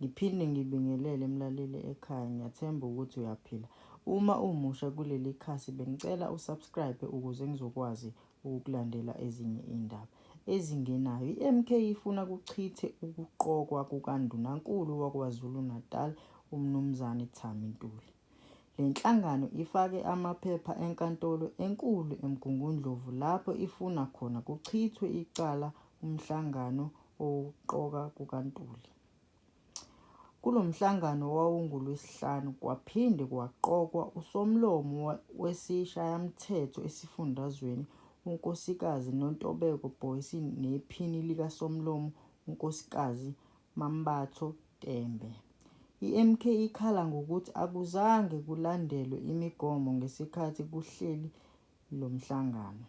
Ngiphinde ngibingelele mlaleli ekhaya ngiyathemba ukuthi uyaphila. Uma umusha kuleli khasi bengicela usubscribe ukuze ngizokwazi ukukulandela ezinye iy'ndaba ezingenayo. I-MK ifuna kuchithe ukuqokwa kukaNdunankulu waKwaZulu-Natal uMnumzane Thami Ntuli. Le nhlangano ifake amaphepha eNkantolo eNkulu eMgungundlovu lapho ifuna khona kuchithwe icala umhlangano owokuqoka kukaNtuli. Kulo mhlangano owawungoLwesihlanu kwaphinde kwaqokwa uSomlomo wesiShayamthetho esifundazweni uNkosikazi Nontobeko Boyce nePhini likaSomlomo uNkosikazi Mambatho Tembe. I-MK ikhala ngokuthi akuzange kulandelwe imigomo ngesikhathi kuhleli lo mhlangano.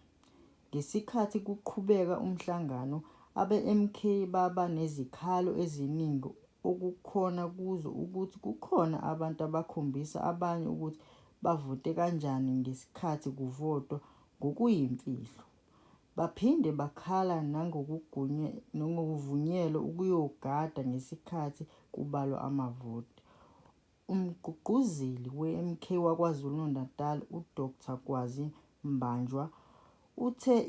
Ngesikhathi kuqhubeka umhlangano, abeMK baba nezikhalo eziningi okukhona kuzo ukuthi kukhona abantu abakhombisa abanye ukuthi bavote kanjani ngesikhathi kuvotwa ngokuyimfihlo. Baphinde bakhala nangokuvunyelwa ukuyogada ngesikhathi kubalwa amavoti. Umgqugquzeli weMK waKwaZulu-Natal uDr Kwazi Mbanjwa uthe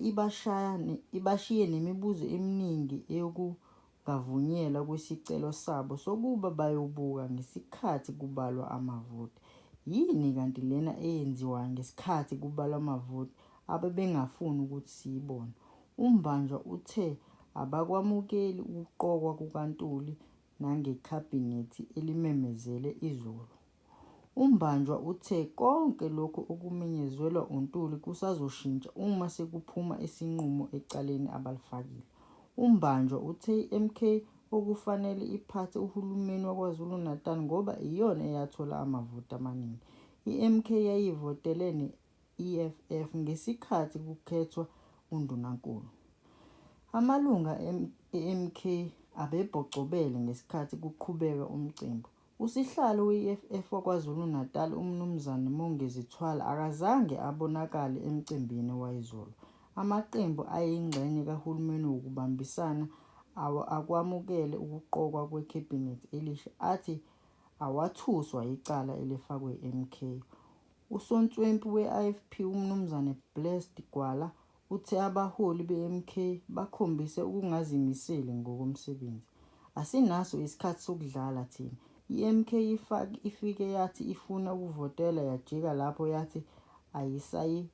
ibashiye nemibuzo eminingi eyokungavunyelwa kwesicelo sabo sokuba bayobuka ngesikhathi kubalwa amavoti. Yini kanti lena eyenziwayo ngesikhathi kubalwa amavoti abebengafuni ukuthi siyibone? UMbanjwa uthe abakwamukeli ukuqokwa kukaNtuli nangekhabhinethi elimemezele izolo. UMbanjwa uthe konke lokhu okumenyezelwa uNtuli kusazoshintsha uma sekuphuma isinqumo ecaleni abalifakile. UMbanjwa uthe iMK okufanele iphathe uhulumeni waKwaZulu-Natal ngoba iyona eyathola amavoti amaningi. IMK yayivotele ne-EFF ngesikhathi kukhethwa undunankulu. Amalunga e-MK abebhocobele ngesikhathi kuqhubeka umcimbi. Usihlalo we-EFF waKwaZulu-Natal uMnumzane Mongezi Thwala akazange abonakale emcimbini wayizolo. Amaqembu ayingxenye kahulumeni wokubambisana akwamukele ukuqokwa kwekhabhinethi elisha athi awathuswa yicala elifakwe i-MK. Usotswebhu we-IFP uMnumzane Blessed Gwala Uthe abaholi beMK bakhombise ukungazimiseli ngokomsebenzi. Asinaso isikhathi sokudlala thina. IMK ifike yathi ifuna ukuvotelwa yajika lapho yathi ayisayi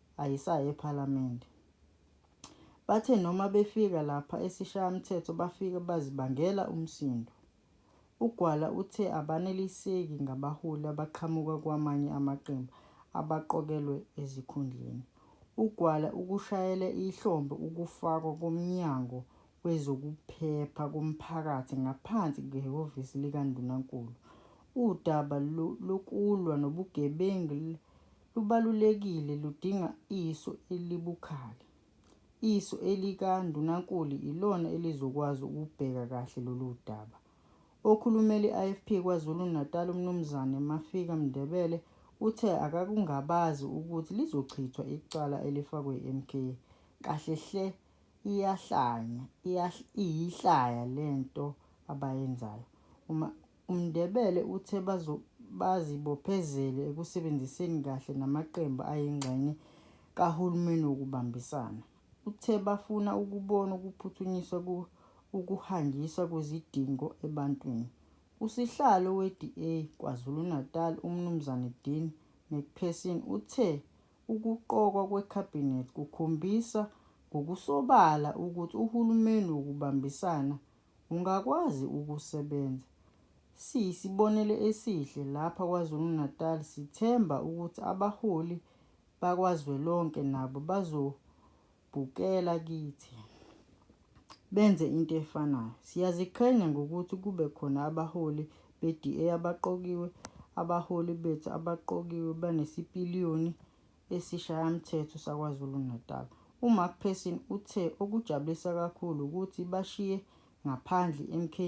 ePhalamende. Bathe noma befika lapha esiShayamthetho bafike bazibangela umsindo. UGwala uthe abaneliseki ngabaholi abaqhamuka kwamanye amaqembu abaqokelwe ezikhundleni. UGwala ukushayele ihlombe ukufakwa koMnyango wezokuPhepha koMphakathi ngaphansi kwehhovisi likaNdunankulu. Udaba lokulwa nobugebengu lubalulekile ludinga iso elibukhali. Iso elikaNdunankulu ilona elizokwazi ukubheka kahle lolu daba. Okhulumela i-IFP KwaZulu-Natal uMnumzane Mafika Mndebele uthe akakungabazi ukuthi lizochithwa icala elifakwe yi-MK. Kahle hle iyahlanya, iyihlaya le nto abayenzayo. UMndebele uthe bazibophezele ekusebenziseni kahle namaqembu ayingxenye kahulumeni wokubambisana. Uthe bafuna ukubona ukuphuthunyiswa ukuhanjiswa kwezidingo ebantwini. Usihlalo weDA KwaZulu-Natal uMnumzane Dean Macpherson uthe ukuqokwa kwekhabhinethi kukhombisa ngokusobala ukuthi uhulumeni wokubambisana Ungakwazi ukusebenza. Siyisibonelo esihle lapha KwaZulu-Natal sithemba ukuthi abaholi bakwazwelonke nabo bazobukela kithi, benze into efanayo. Siyaziqhenya ngokuthi kube khona abaholi beDA abaqokiwe. Abaholi bethu abaqokiwe banesipiliyoni esiShayamthetho saKwaZulu-Natal. UMacpherson uthe okujabulisa kakhulu wukuthi bashiye ngaphandle iMK.